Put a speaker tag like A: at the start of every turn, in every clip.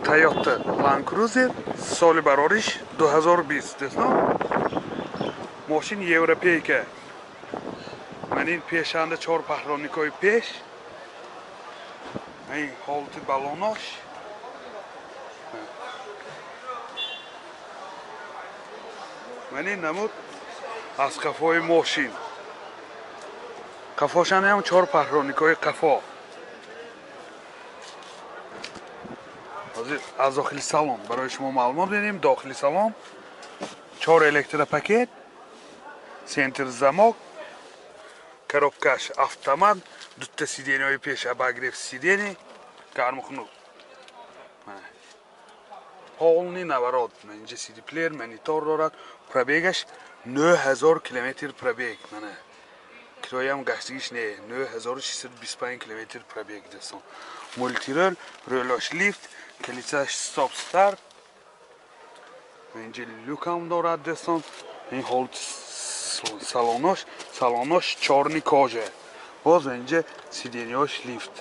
A: Toyota Land Cruiser соли барориш 2020 дӯстон. Мошин европейка. Ман ин пешанда чор паҳроникҳои пеш. Ин ҳолати балонош. Ман ин намуд аз қафои мошин. Қафошанаам чор паҳроникҳои қафо. Ҳозир аз дохили салон барои шумо маълумот медиҳем. Дохили салон чор электропакет, центр замок, коробкаш автомат, дутта сиденьяҳои пеш обогрев сиденья, гарму хунук. Полный наворот. Инҷа CD плеер, монитор дорад. Пробегаш 9000 километр пробег. Мана кироям гаштигиш не, 9625 километр пробег дӯстон. Мультирол, рӯлош лифт, калисаш стоп старт. Инҷа люкам дорад дӯстон. Ин ҳолати салонош, салонош чорни кожа. Боз инҷа сиденьяш лифт.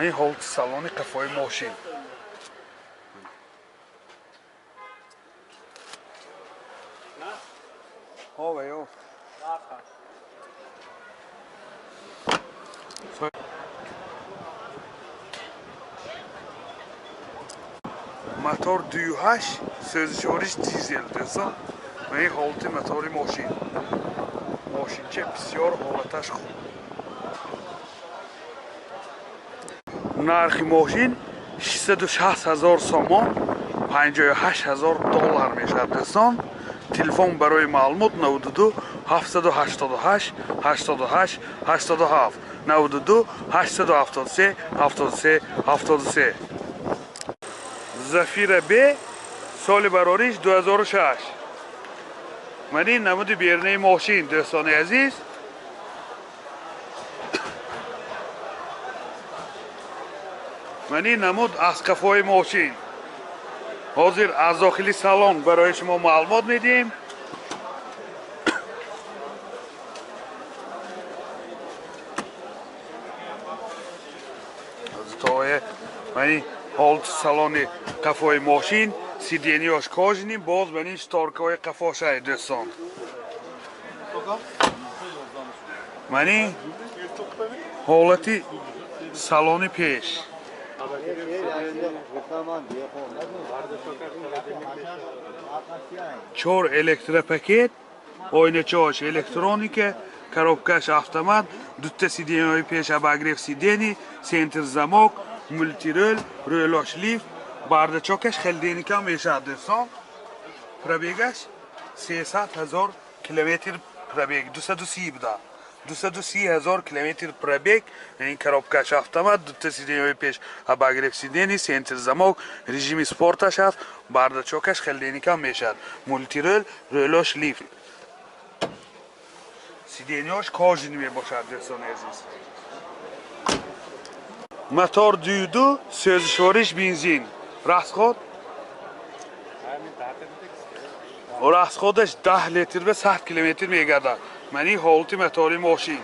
A: Ин ҳолати салони қафои мошин. Мотор 2.8 сӯзишвориш дизел дӯстон. Ин ҳолати мотори мошин. Мошинча бисёр ҳолаташ хуб. Нархи мошин 660 ҳазор сомон, 58 ҳазор доллар мешавад дӯстон. Телефон барои маълумот 92 788 88 87 92 873 73 73. Зафира Б соли барориш 2006. Ман ин намуди берунаи мошин дӯстони азиз. Ман ин намуд аз қафои мошин. Ҳозир аз дохили салон барои шумо маълумот медиҳем. Ман ин ҳолати салони қафои мошин, сиденьяш кожини, боз ман ин шторкаҳои қафошай дӯстон. Ман ин ҳолати салони пеш. Чор электропакет, ойначаҳош электроника, коробкаш автомат, дутта сиденьяҳои пеш обогрев сиденья, центр замок, мультирол, рӯлош лифт, бардачокаш холодильникам мешавад дӯстон. Пробегаш 300 ҳазор километр пробег, 230 буда. 230 ҳазор километр пробег. Ин коробкаш автомат, дутта сиденьяҳои пеш обогрев сиденья, центр замок, режими спорташ ҳаст, бардачокаш холодильникам мешавад. Мультирол, рӯлош лифт. Сиденьяш кожини мебошад дӯстони азиз. Мотор 2.2, сӯзишвориш бензин. Расход? Расходаш 10 литр ба 100 километр мегардад. Ман ин ҳолати мотори мошин.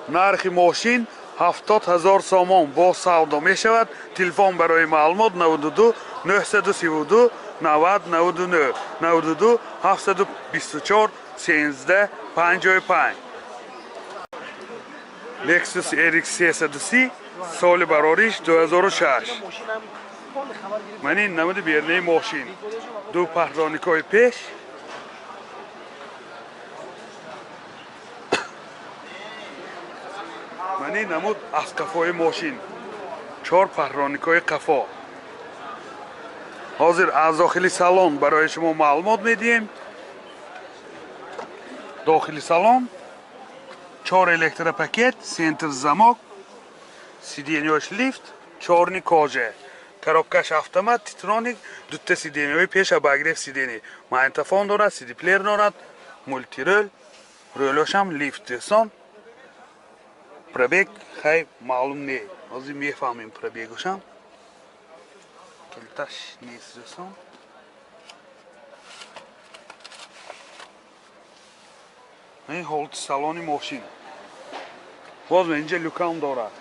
A: Нархи мошин 70 ҳазор сомон бо савдо мешавад. Телефон барои маълумот 92 932 90 99 92 724 13 55. Lexus RX 330 соли барориш 2006. Ман ин намуди берунаи мошин. Ду паҳроникҳои пеш. Ман ин намуд аз қафои мошин. Чор паҳроникҳои қафо. Ҳозир аз дохили салон барои шумо маълумот медиҳем. Дохили салон чор электропакет, центр замок, сиденьяш лифт, чорни кожа. Коробкаш автомат, титроник, дутта сиденьяҳои пеш обогрев сиденья. Магнитофон дорад, CD плеер дорад, мультирол, рӯлошам лифт дӯстон. Пробег хай маълум не. Ҳозир мефаҳмем пробегошам. Калиташ нест дӯстон. Ин ҳолати салони мошин. Боз инҷа люкам дорад.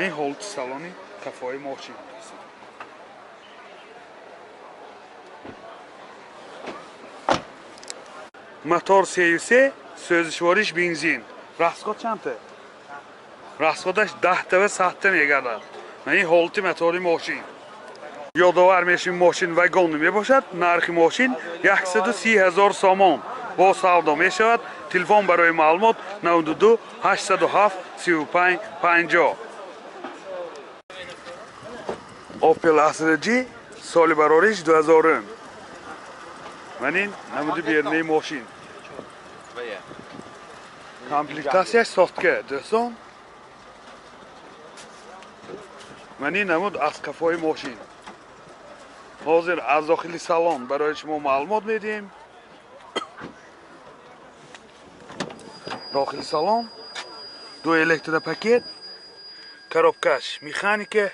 A: Ин ҳолати салони қафои мошин. Мотор 33, сӯзишвориш бензин. Расход чандта? Расходаш 10 та ва 100 та мегардад. Ин ҳолати мотори мошин. Ёдовар мешавем, мошин вагон мебошад. Нархи мошин 130 000 сомон. Бо савдо мешавад. Телефон барои маълумот 92 807 35 50. Opel Astra G соли барориш 2000. Ман ин намуди берунаи мошин. Комплектатсияш сотка, дӯстон. Ман ин намуд аз қафои мошин. Ҳозир аз дохили салон барои шумо маълумот медиҳем. Дохили салон ду электропакет, коробкаш механика,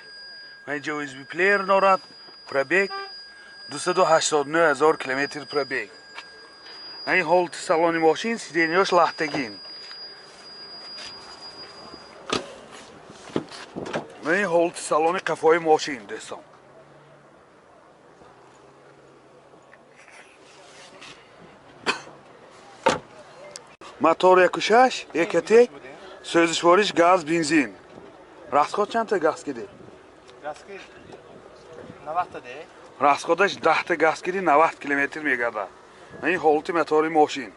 A: инҷа USB плеер дорад, пробег 289 000 километр пробег. Ин ҳолати салони мошин, сиденияш лахтагин. Ин ҳолати салони қафои мошин, дӯстон. Мотор 1.6, Ecotec, сӯзишвориш газ, бензин. Расход чандта газ киди? Расходаш 10 та газ киди, 90 километр мегардад. Ин ҳолати мотори мошин.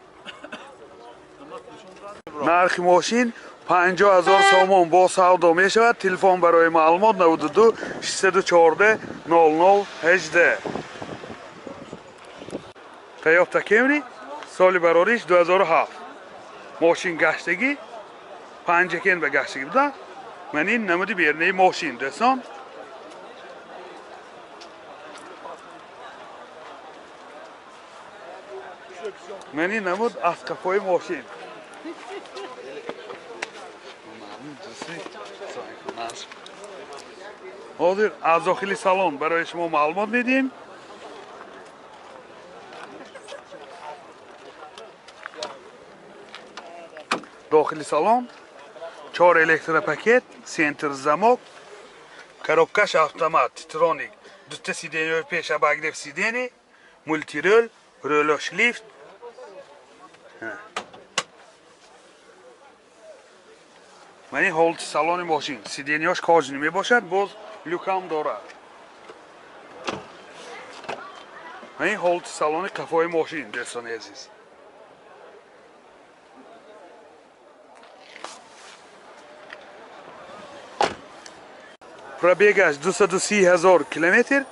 A: Нархи мошин 50 000 сомон бо савдо мешавад. Телефон барои маълумот 92 614 00 18. Toyota Camry соли барориш 2007. Мошин гаштагӣ Панҷакен ба гаштагӣ буда. Ман ин намуди берунаи мошин, дӯстон. Ман ин намуд аз қафои мошин. Ҳозир аз дохили салон барои шумо маълумот медиҳем. Дохили салон 4 электропакет, центр замок, коробкаш автомат, титроник, дута сиденье пеш, обогрев сидений, мультируль, рулёш лифт. Ман ин ҳолати салони мошин, сиденьяш кожаный мебошад, боз люкам дорад. Ман ин ҳолати салони қафои мошин, дӯстони азиз. Пробегаш 230 000 километр,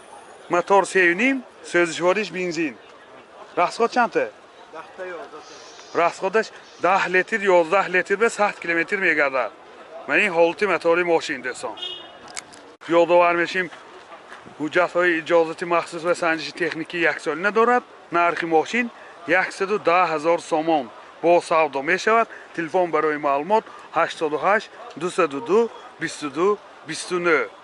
A: мотор 3.5, сӯзишвориш бензин. Расход чандта? Расходаш 10 литр, 11 литр ба 100 километр мегардад. Ман ин ҳолати мотори мошин, дӯстон. Ёдовар мешем, ҳуҷҷатҳои иҷозати махсус ва санҷиши техникӣ яксолина дорад. Нархи мошин 110 000 сомон бо савдо мешавад. Телефон барои маълумот 88 202 22 29.